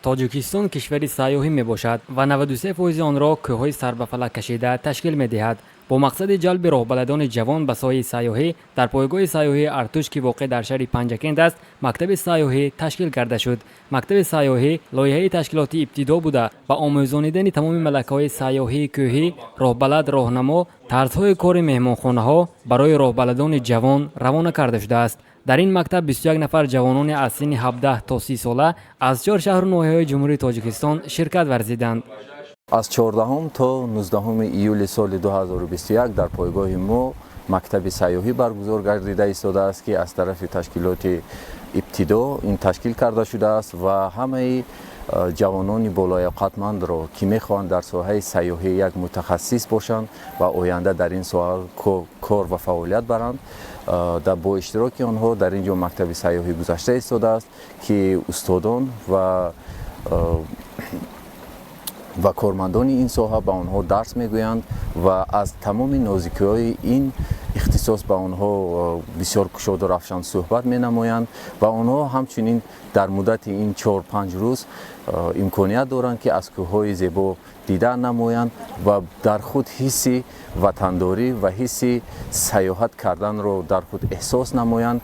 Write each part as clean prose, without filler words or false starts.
Тоҷикистон кишвари сайёҳӣ мебошад ва 93 фоизи онро кӯҳҳои сарбафалак кашида ташкил медиҳад. Бо мақсади ҷалби роҳбаладони ҷавон ба соҳаи сайёҳӣ дар пойгоҳи сайёҳии Артуш, ки воқеъ дар шаҳри Панҷакент аст, мактаби сайёҳӣ ташкил карда шуд. Мактаби сайёҳӣ лоиҳаи ташкилоти Ибтидо буда, ба омӯзонидани тамоми малакаҳои сайёҳии кӯҳӣ, роҳбалад, роҳнамо, тарзҳои кори меҳмонхонаҳо барои роҳбаладони ҷавон равона карда шудааст. Дар ин мактаб 21 нафар ҷавонони аз синни 17 то 30 сола аз чор шаҳру ноҳияҳои Ҷумҳурии Тоҷикистон ширкат варзиданд. Аз 14 то 19 июли соли 2021 дар пойгоҳи мо мактаби сайёҳӣ баргузор гардида истодааст, ки аз тарафи ташкилоти Ибтидо ин ташкил карда шудааст ва ҳамаи ҷавонони болояқатмандро, ки мехоҳанд дар соҳаи сайёҳӣ як мутахассис бошанд ва оянда дар ин соҳа кор ва фаъолият баранд, бо иштироки онҳо дар ин ҷо мактаби сайёҳӣ гузашта истодааст, ки устодон ва кормандони ин соҳа ба онҳо дарс мегӯянд ва аз тамоми нозикиҳои ин ихтисос ба онҳо бисёр кушоду равшан суҳбат менамоянд. Ва онҳо ҳамчунин дар муддати ин 4-5 рӯз имконият доранд, ки аз кӯҳҳои зебо дидан намоянд ва дар худ ҳисси ватандорӣ ва ҳисси сайёҳат карданро дар худ эҳсос намоянд.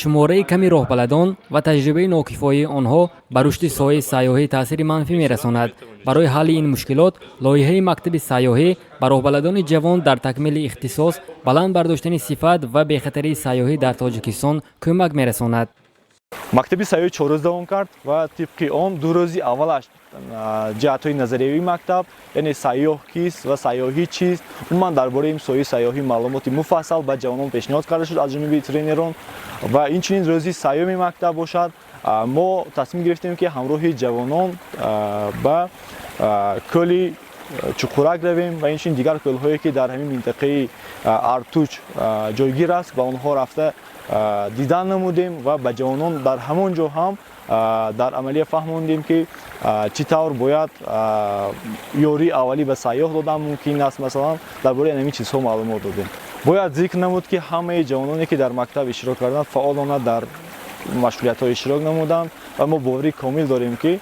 Шумораи ками роҳбаладон ва таҷрибаи нокифояи онҳо ба рушди соҳаи сайёҳӣ таъсири манфӣ мерасонад. Барои ҳалли ин мушкилот лоиҳаи мактаби сайёҳӣ ба роҳбаладони ҷавон дар такмили ихтисос, баланд бардоштани сифат ва бехатарии сайёҳӣ дар Тоҷикистон кӯмак мерасонад. Мактаби сайёҳӣ 4 рӯз давом кард ва тибқи он 2 рӯзи аввалаш ҷиҳатҳои назариявии мактаб, яъне сайёҳ кист ва сайёҳӣ чист, умуман дар бораи ин соҳаи сайёҳӣ маълумоти муфассал ба ҷавонон пешниҳод карда шуд аз ҷониби тренерон. Ва инчунин рӯзи сеюми мактаб бошад, мо тасмим гирифтем, ки ҳамроҳи ҷавонон ба кӯли Чуқурак равем ва инчунин дигар кӯлҳое, ки дар ҳамин минтақаи Артуч ҷойгир аст, ба онҳо рафта дидан намудем ва ба ҷавонон дар ҳамон ҷо ҳам дар амалия фаҳмондем, ки чӣ тавр бояд ёрии аввалӣ ба сайёҳ додан мумкин аст. Масалан, дар бораи ҳамин чизҳо маълумот додем. Бояд зикр намуд, ки ҳамаи ҷавононе, ки дар мактаб иштирок карданд, фаъолона дар машғулиятҳо иштирок намуданд ва мо боварии комил дорем, ки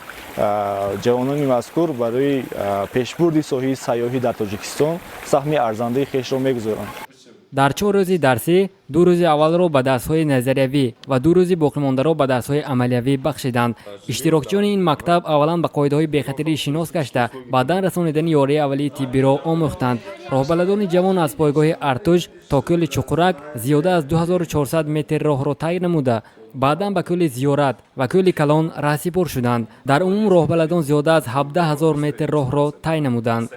ҷавонони мазкур барои пешбурди соҳаи сайёҳӣ дар Тоҷикистон саҳми арзандаи хешро мегузоранд. Дар 4 рӯзи дарсӣ 2 рӯзи аввалро ба дарсҳои назариявӣ ва 2 рӯзи боқимондаро ба дарсҳои амалиявӣ бахшиданд. Иштирокчиёни ин мактаб аввалан ба қоидаҳои бехатарӣ шинос гашта, баъдан расонидани ёрии аввалии тиббиро омӯхтанд. Роҳбаладони ҷавон аз пойгоҳи Артуш то кӯли Чуқурак зиёда аз 2400 метр роҳро тай намуда, баъдан ба кӯли Зиёрат ва кӯли Калон раҳсипор шуданд. Дар умум роҳбаладон зиёда аз 17 000 метр роҳро тай намуданд.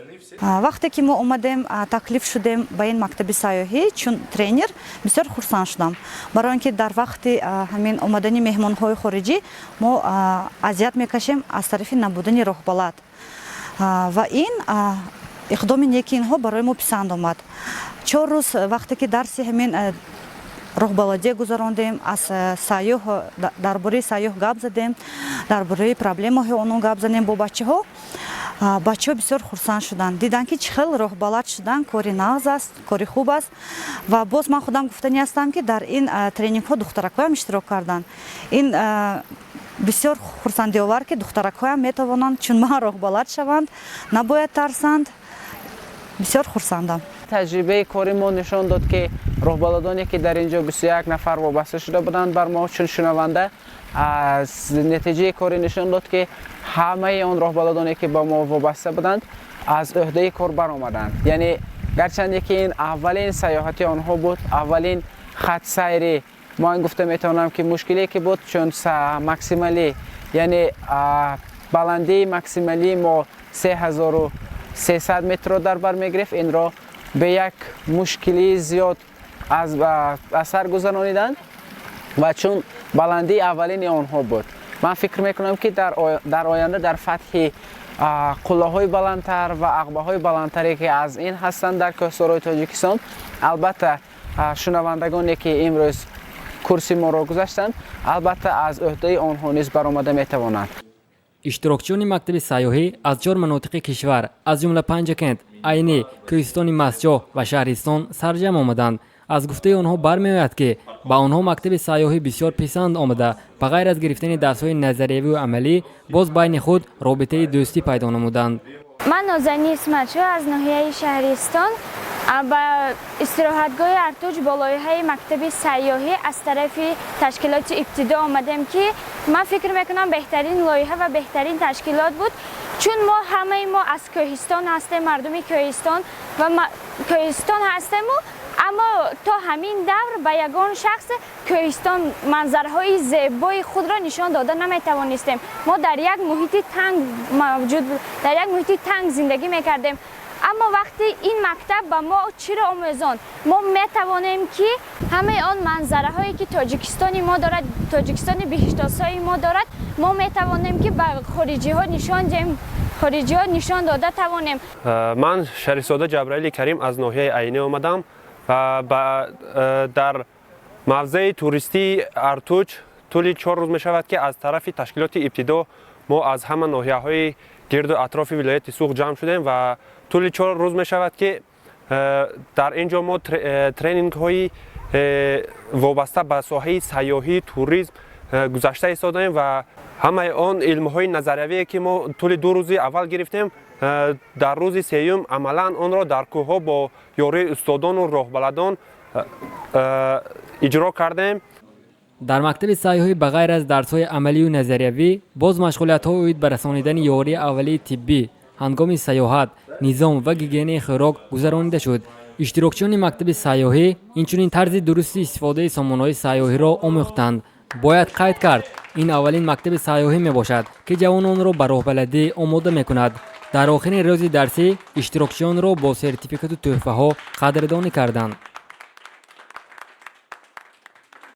Вақте ки мо омадем, таклиф шудем ба ин мактаби сайёҳӣ чун тренер, бисёр хурсанд шудам, барои он ки дар вақти ҳамин омадани меҳмонҳои хориҷӣ мо азият мекашем аз тарафи набудани роҳбалад. Ва ин иқдоми неки инҳо барои мо писанд омад. 4 рӯз вақте ки дарси ҳамин роҳбаладия гузарондем, аз сайёҳ, дар бораи сайёҳ гап задем, дар бораи проблемаҳои онон гап задем бо бачаҳо, бачаҳо бисёр хурсанд шуданд, диданд, ки чӣ хел роҳбалад шудан кори нағз аст, кори хуб аст. Ва боз ман худам гуфтанӣ ҳастам, ки дар ин тренингҳо духтаракҳоям иштирок карданд. Ин бисёр хурсандиовар, ки духтаракҳоям метавонанд чун ман роҳбалад шаванд, набояд тарсанд. Бисёр хурсандам. Таҷрибаи кори мо нишон дод, ки роҳбаладоне, ки дар ин ҷо 21 нафар вобаста шуда буданд бар мо чун шунаванда, аз натиҷаи корӣ нишон дод, ки ҳамаи он роҳбаладоне, ки ба мо вобаста буданд, аз ӯҳдаи кор баромаданд. Яъне гарчанде ки ин аввалин сайёҳати онҳо буд, аввалин хатсайри мо, ин гуфта метавонам, ки мушкиле ки буд, чун максималӣ, яъне баландии максималии мо 3300 метрро дар бар мегирифт, инро бе як мушкилии зиёд аз сар гузарониданд. Ва чун баландии аввалини онҳо буд, ман фикр мекунам, ки дар оянда дар фатҳи қуллаҳои баландтар ва ағбаҳои баландтаре, ки аз ин ҳастанд дар кӯҳсорҳои Тоҷикистон, албатта шунавандагоне, ки имрӯз курси моро гузаштанд, албатта аз ӯҳдаи онҳо низ баромада метавонанд. Иштирокчиёни мактаби сайёҳӣ аз чор манотиқи кишвар, аз ҷумла Панҷакент, Айнӣ, кӯҳистони Мастчоҳ ва шаҳристон сарҷамъ омаданд. Аз гуфтаи онҳо бармеояд, ки ба онҳо мактаби сайёҳӣ бисёр писанд омада, ба ғайр аз гирифтани дарсҳои назариявию амалӣ, боз байни худ робитаи дӯстӣ пайдо намуданд. Ман Нозани Исматшо аз ноҳияи Шаҳристон ба истироҳатгоҳи Артуҷ бо лоиҳаи мактаби сайёҳӣ аз тарафи ташкилоти Ибтидо омадем, ки ман фикр мекунам, беҳтарин лоиҳа ва беҳтарин ташкилот буд, чун мо ҳамаи мо аз кӯҳистон ҳастем, мардуми кӯҳистон ва кӯҳистон ҳастему, аммо то ҳамин давр ба ягон шахс кӯҳистон манзараҳои зебои худро нишон дода наметавонистем. Мо дар як муҳити танг мавҷуд, дар як муҳити танг зиндагӣ мекардем. Аммо вақти ин мактаб ба мо чиро омӯзонд? Мо метавонем, ки ҳамаи он манзараҳое, ки Тоҷикистони мо дорад, Тоҷикистони биҳиштосои мо дорад, мо метавонем, ки ба хориҷиҳо нишон диҳем, хориҷиҳо нишон дода тавонем. Ман Шарифзода Ҷабраили Карим аз ноҳияи Айнӣ омадам ва дар мавзеи туристии Артуҷ тӯли 4 рӯз мешавад, ки аз тарафи ташкилоти Ибтидо мо аз ҳама ноҳияҳои гирду атрофи вилояти Суғд ҷамъ шудем ва тӯли 4 рӯз мешавад, ки дар ин ҷо мо тренингҳои вобаста ба соҳаи сайёҳӣ, туризм гузашта истодаем ва ҳамаи он илмҳои назариявие, ки мо тӯли 2 рӯзи аввал гирифтем, дар рӯзи сеюм амалан онро дар кӯҳҳо бо ёрии устодону роҳбаладон иҷро кардем. Дар мактаби сайёҳӣ ба ғайр аз дарсҳои амалию назариявӣ, боз машғулиятҳо оид ба расонидани ёрии аввалии тиббӣ ҳангоми сайёҳат, низом ва гигиенаи хӯрок гузаронида шуд. Иштирокчиёни мактаби сайёҳӣ инчунин тарзи дурусти истифодаи сомонаҳои сайёҳиро омӯхтанд. Бояд қайд кард, ин аввалин мактаби сайёҳӣ мебошад, ки ҷавононро ба роҳбаладӣ омода мекунад. Дар охирин рӯзи дарсӣ иштирокчиёнро бо сертификату тӯҳфаҳо қадрдонӣ карданд.